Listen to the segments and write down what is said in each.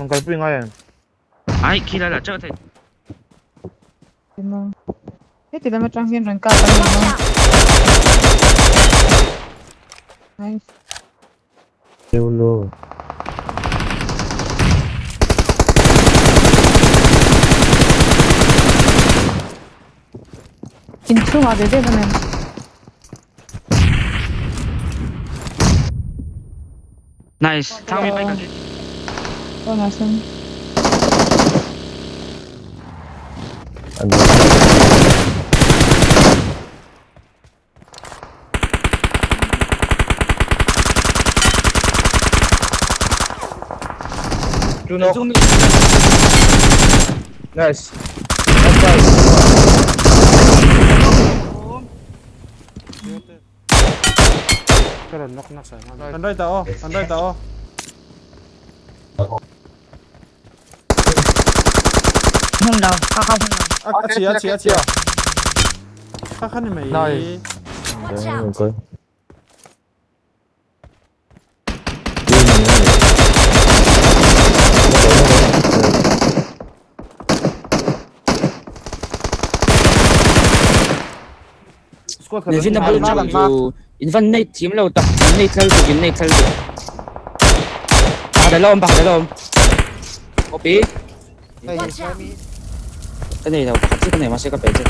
Rawn kalpui ngai em? Ai khi lai lah chauh thei. Heti lam atang hian rawn kap a ni maw? Nice. Leulo. Inchhungah ve ve hlawm em? Nice. Thang mi bike a Oh, nice one. An Two knock. Nice. Nice. Ka rawn knock nasa An right ah aw, an right ah aw. Hmun lo, ka ka hmun lo. A a chhia a chhia a chhia. Kha kha ni mai. Nice. Watch out! kal. Squad khat Nevin a bul chang chu in van nei thiam lo tak in nei thal tuk in nei thal tuk. Pakhat a la awm pakhat a la awm. Copy. Watch out! Ka nei lo pakhat chu ka nei mahse ka pe che.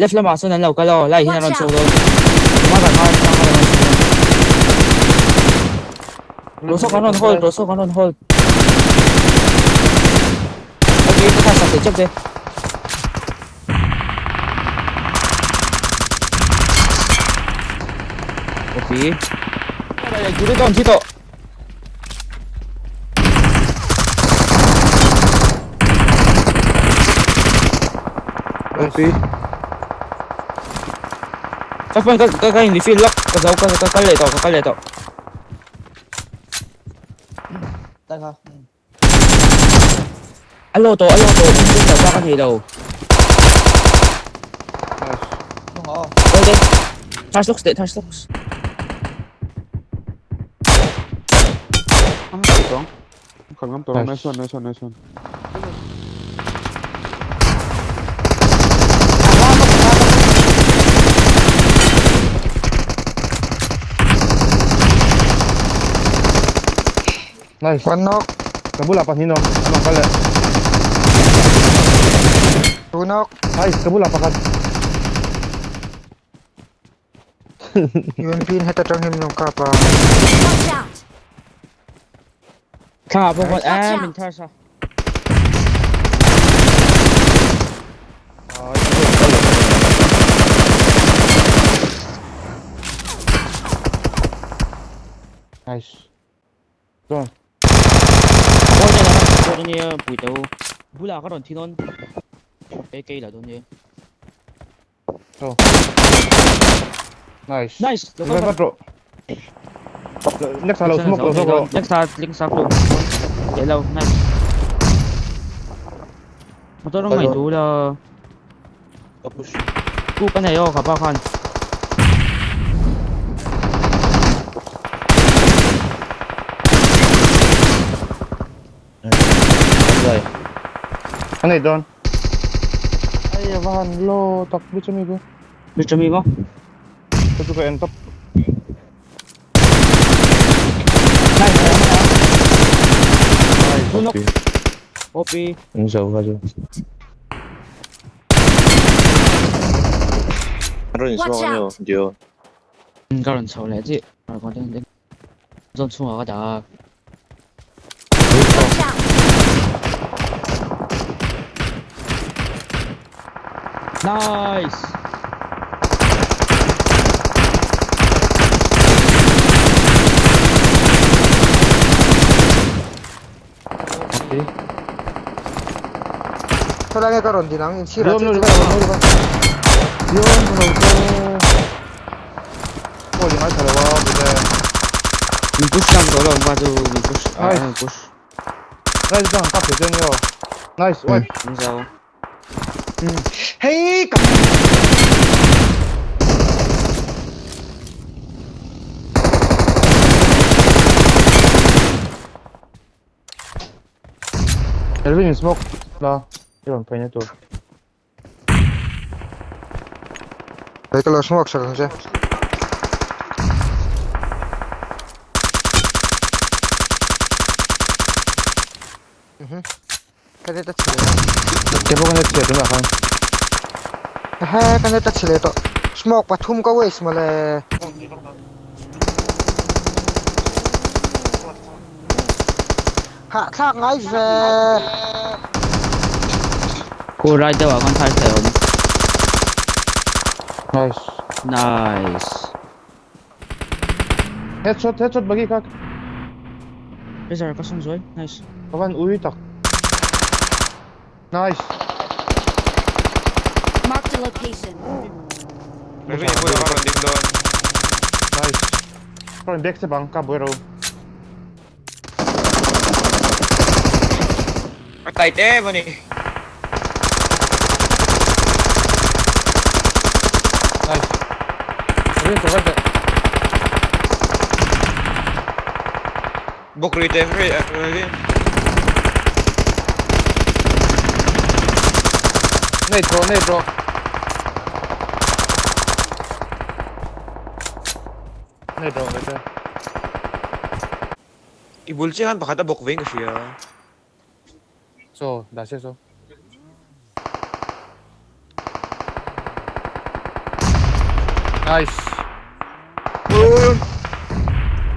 Left lamah sawn an lo kal aw, lai hian a rawn chhuak dawn. Tuma kan hma atang a rawn chhuak dawn. Rosok an rawn hold, Rosok an rawn hold. Okay, ka tha sak thei chauh che. Okay. Thi tawh, thi tawh. Okay. Ka phone ka ka ka in refill lawk ka zo ka ka kal leh tawh ka kal leh tawh. A lo tawh a lo tawh in lo bak a nei lo. Nice. Charge locks leh charge locks. Nice. Nice one, nice one, nice one. Nice. One knock, Ka bulah pahnih awm. An rawn kal leh. two knock. Nice, ka bulah pakhat. UMP in heta tang him nung kap a. Watch out! Thla pawh khawn Watch eh out. min thar sa. Nice. Chuan. Pawn te lam a pawh ania pui teu. Bulah ka rawn thi dawn. AK la dawn nia. So. Nice. Nice. Lo Vat kal rawh. Next ah lo smoke lo smoke rawh. Next ah link sak lo. Leh lo nice. Motor rawng ngaih tu la. Ka push. Ku ka nei aw kha pa khan. Zai. A nei dawn. Ai a va han lo tak bit chami ku. Bit chami maw? Ka chu ka en tawp. OP. An zo kha chu. An rawn Watch insuak a ni aw, out. Dio. Ka rawn chho leh chiah. Zawn chhungah ka dah a. Watch out! Nice! Khaw lai nge ka rawn din ang inchhir ah Liam chiah lo chu ka rawn hawi lo va. Liam lo te. Pawh i ngaithla lo a bute. Min push lang tawh lo ang pa chu min push a Nice. min push. Nice chuan kap thei che nia aw. Nice wipe. Min zo. Hei ka. Melvin in smoke la. I rawn phei na tur. Kei ka lo smoke sak ang che. Mhm. Ka net a chhe leh tawh. Ke pawh ka net chhe tunah khan. Ehe ka net a chhe leh tawh. Smoke pathum ka waste mawle. Hahthlak ngai ve. Khu right deuh ah khan thai thei awm. Nice. Nice. Headshot headshot bagi kha. Razor ka sawm zuai. Nice. Ka van ui tak. Nice. Marked a location. Melvin i bulah ka rawn ding dawn. Nice. Ka rawn back step ang ka buai ro. A tight em a ni. Nice. Rin tawh teh. Buk lui teh Melvin. Nei tawh nei tawh. Nei tawh nei tawh. I bul chiah khan pakhat a bawk vein ka hria. So, dah se so. Nice.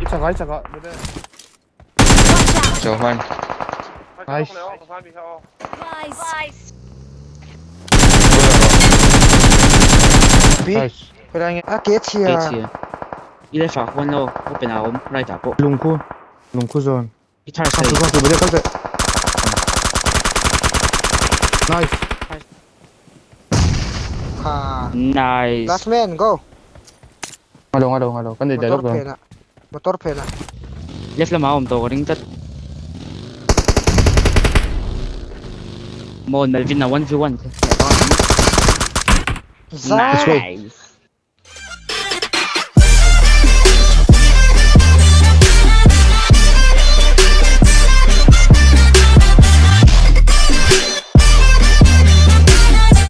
I chak a, i chak a. Watch out! So man. Nice. Guys! Nice. A ke chhia. Ke chhia. I left ah khuan lo open ah a awm right ah pawh. Lungkhu. Lungkhu zawn. I thar sai. Kal teh kal teh. Nice. Kha. Nice. Last man go. Ngalo ngalo ngalo. Kan nei Motor dialogue phen ah. Motor phen ah. Left lamah a awm tawh ka ring tlat. Maw Melvin a 1v1. Zai. Nice.